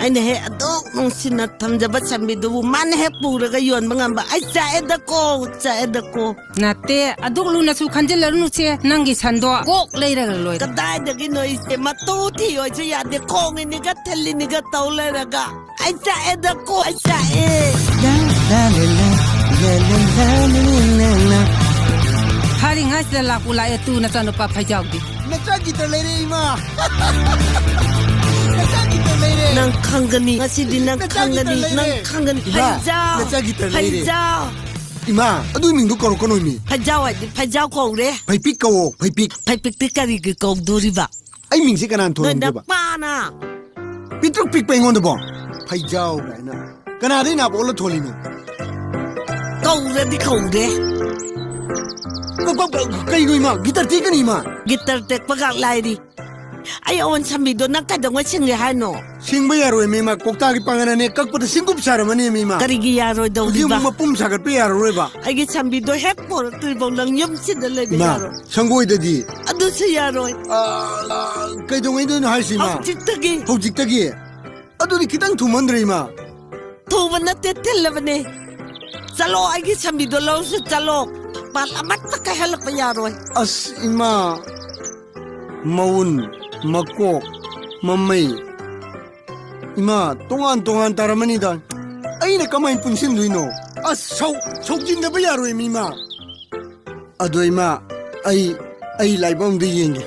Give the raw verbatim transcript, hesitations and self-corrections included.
ꯑꯩꯅ ꯍꯦꯛ ꯑꯗꯨꯛ ꯅꯨꯡꯁꯤꯅ ꯊꯝꯖꯕ ꯁꯟꯕꯤꯗꯨꯕꯨ ꯃꯥꯅ ꯍꯦꯛ ꯄꯨꯔꯒ ꯌꯣꯟꯕ ꯉꯝꯕ? ꯑꯩ ꯆꯥꯛꯑꯦꯗꯀꯣ, ꯆꯥꯛꯑꯦꯗꯀꯣ꯫ ꯅꯠꯇꯦ, ꯑꯗꯨꯛ ꯂꯨꯅꯁꯨ ꯈꯟꯖꯤꯜꯂꯔꯨꯅꯨꯁꯦ, ꯅꯪꯒꯤ ꯁꯟꯗꯣ ꯀꯣꯛ ꯂꯩꯔꯒ ꯂꯣꯏꯔꯦ꯫ ꯀꯗꯥꯏꯗꯒꯤꯅꯣ ꯏꯆꯦ? ꯃꯇꯨ ꯊꯤꯌꯣꯁꯨ ꯌꯥꯗꯦ, ꯈꯣꯡꯉꯤꯅꯤꯒ ꯊꯤꯜꯂꯤꯅꯤꯒ ꯇꯧ ꯂꯩꯔꯒ꯫ ꯑꯩ ꯆꯥꯛꯑꯦꯗꯀꯣ, ꯑꯩ ꯆꯥꯛꯑꯦ꯫ ꯐꯥꯔꯤꯉꯩꯁꯤꯗ ꯂꯥꯛꯄꯨ ꯂꯥꯛꯑꯦ ꯇꯨ ꯅꯆꯥꯅꯨꯄꯥ ꯐꯩꯖꯥꯎꯗꯤ꯫ ꯅꯆꯥ ꯒꯤꯇꯔ ꯂꯩꯔꯦ, ꯏꯃꯥ꯫ ꯅꯆꯥ ꯒꯤꯇꯔ ꯂꯩꯔꯦ꯫ ꯅꯪ ꯈꯪꯒꯅꯤ, ꯉꯁꯤꯗꯤ ꯅꯪ ꯅꯆꯥ ꯒꯤꯇꯔ ꯈꯪꯒꯅꯤ, ꯂꯩꯔꯦ꯫ ꯅꯪ ꯈꯪꯒꯅꯤ꯫ ꯏꯃꯥ, ꯐꯩꯖꯥꯎ, ꯅꯆꯥ ꯒꯤꯇꯔ ꯂꯩꯔꯦ꯫ ꯐꯩꯖꯥꯎ꯫ ꯏꯃꯥ, ꯑꯗꯨ ꯃꯤꯡꯗꯣ ꯀꯧꯔꯛꯀꯅꯣ, ꯏꯃꯤ꯫ ꯐꯩꯖꯥꯎ ꯍꯥꯏꯗꯤ ꯐꯩꯖꯥꯎ ꯀꯧꯔꯦ꯫ ꯐꯩꯄꯤꯛ ꯀꯧꯋꯣ, ꯐꯩꯄꯤꯛ꯫ ꯐꯩꯄꯤꯛꯇꯤ ꯀꯔꯤꯒꯤ ꯀꯧꯗꯣꯔꯤꯕ? ꯑꯩ ꯃꯤꯡꯁꯦ ꯀꯅꯥꯅ ꯅꯣꯏ ꯊꯣꯟꯒꯦꯕ? ꯅꯄꯥꯅ꯫ ꯄꯤꯛꯇ꯭ꯔꯨꯛ ꯄꯤꯛꯄ ꯑꯩꯉꯣꯟꯗꯕꯣ? ꯐꯩꯖꯥꯎ ꯀꯥꯏꯅ꯫ ꯀꯅꯥꯗꯩ ꯅꯥꯞ ꯑꯣꯜꯂ ꯊꯣꯜꯂꯤꯅꯣ? ꯀꯧꯔꯗꯤ ꯀꯧꯔꯦ꯫ ꯀ-, ꯀ-, ꯀ-, ꯀꯩꯅꯣ ꯏꯃꯥ? ꯒꯤꯇꯔ ꯇꯦꯛꯀꯅꯤ ꯏꯃꯥ꯫ ꯒꯤꯇꯔ ꯇꯦꯛꯄꯒ ꯂꯥꯏꯔꯤ꯫ ꯑꯩ ꯑꯋꯟ ꯁꯝꯕꯤꯗꯣ ꯅꯪ ꯀꯩꯗꯧꯉꯩ ꯁꯤꯡꯒꯦ ꯍꯥꯏꯅꯣ? ꯁꯤꯡꯕ ꯌꯥꯔꯣꯏꯃꯤ ꯏꯃꯥ꯫ ꯀꯧꯇꯥꯒꯤ ꯄꯥꯡꯒꯜꯅꯅꯦ ꯀꯛꯄꯗ ꯁꯤꯡꯀꯨꯞ ꯁꯥꯔꯝꯃꯅꯤ ꯏꯃꯥ꯫ ꯀꯔꯤꯒꯤ ꯌꯥꯔꯣꯏꯗꯧꯔꯤꯕ? ꯍꯧꯖꯤꯛ ꯑꯃꯨꯛ ꯃꯄꯨꯝ ꯁꯥꯒꯠꯄ ꯌꯥꯔꯔꯣꯏꯕ꯫ ꯑꯩꯒꯤ ꯁꯝꯕꯤꯗꯣ ꯍꯦꯛ ꯄꯣꯔꯛꯇ꯭ꯔꯤꯐꯥꯎ ꯅꯪ ꯌꯨꯝꯁꯤꯗ ꯂꯩꯕ ꯏꯃꯥ, ꯌꯥꯔꯣꯏ꯫ ꯁꯪꯒꯣꯏꯗꯗꯤ? ꯑꯗꯨꯁꯨ ꯌꯥꯔꯣꯏ꯫ ꯑ, ꯑ, ꯀꯩꯗꯧꯉꯩꯗꯅꯣ ꯍꯥꯏꯁꯤ ꯏꯃꯥ? ꯍꯧꯖꯤꯛꯇꯒꯤ꯫ ꯍꯧꯖꯤꯛꯇꯒꯤ? ꯑꯗꯨꯗꯤ ꯈꯤꯇꯪ ꯊꯨꯃꯟꯗ꯭ꯔꯣ ꯏꯃꯥ? ꯊꯨꯕ ꯅꯠꯇꯦ, ꯊꯤꯜꯂꯕꯅꯦ꯫ ꯆꯠꯂꯣ, ꯑꯩꯒꯤ ꯁꯝꯕꯤꯗꯣ ꯂꯧꯔꯨꯁꯨ ꯆꯠꯂꯣ꯫ ꯄꯥꯜ ꯑꯃꯠꯇ ꯀꯥꯏꯍꯜꯂꯛꯄ ꯌꯥꯔꯣꯏ꯫ ꯑꯁ ꯏꯃꯥ, ꯃꯎꯟ, ꯃꯀꯣꯛ, ꯃꯃꯩ, ꯏꯃꯥ, ꯇꯣꯉꯥꯟ ꯇꯣꯉꯥꯟ ꯇꯥꯔꯝꯃꯅꯤꯗ꯫ ꯑꯩꯅ ꯀꯃꯥꯏꯅ ꯄꯨꯟꯁꯤꯟꯗꯣꯏꯅꯣ? ꯑꯁ, ꯁꯧ-, ꯁꯧꯖꯤꯟꯗꯕ ꯌꯥꯔꯣꯏ ꯃꯤ ꯏꯃꯥ꯫ ꯑꯗꯣ ꯏꯃꯥ, ꯑꯩ, ꯑꯩ ꯂꯥꯏꯕꯛ ꯑꯝꯗ ꯌꯦꯡꯒꯦ꯫